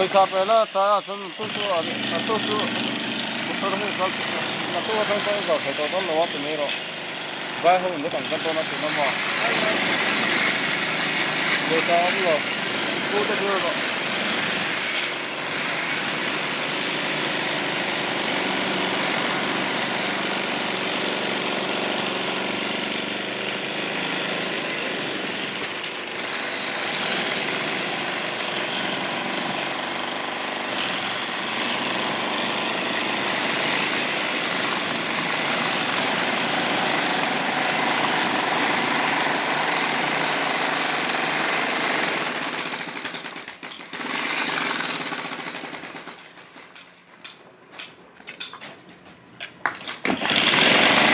Pawisa pe la tlaiah chuan naktuk chu naktuk chu motor hi kal naktuk atang chuan i zawh thei tawh dawn lo a ti mai rawh. Vai ho in vek an kal dawn a ti na maw? Pawisa awm lo. Pu te dil rawh.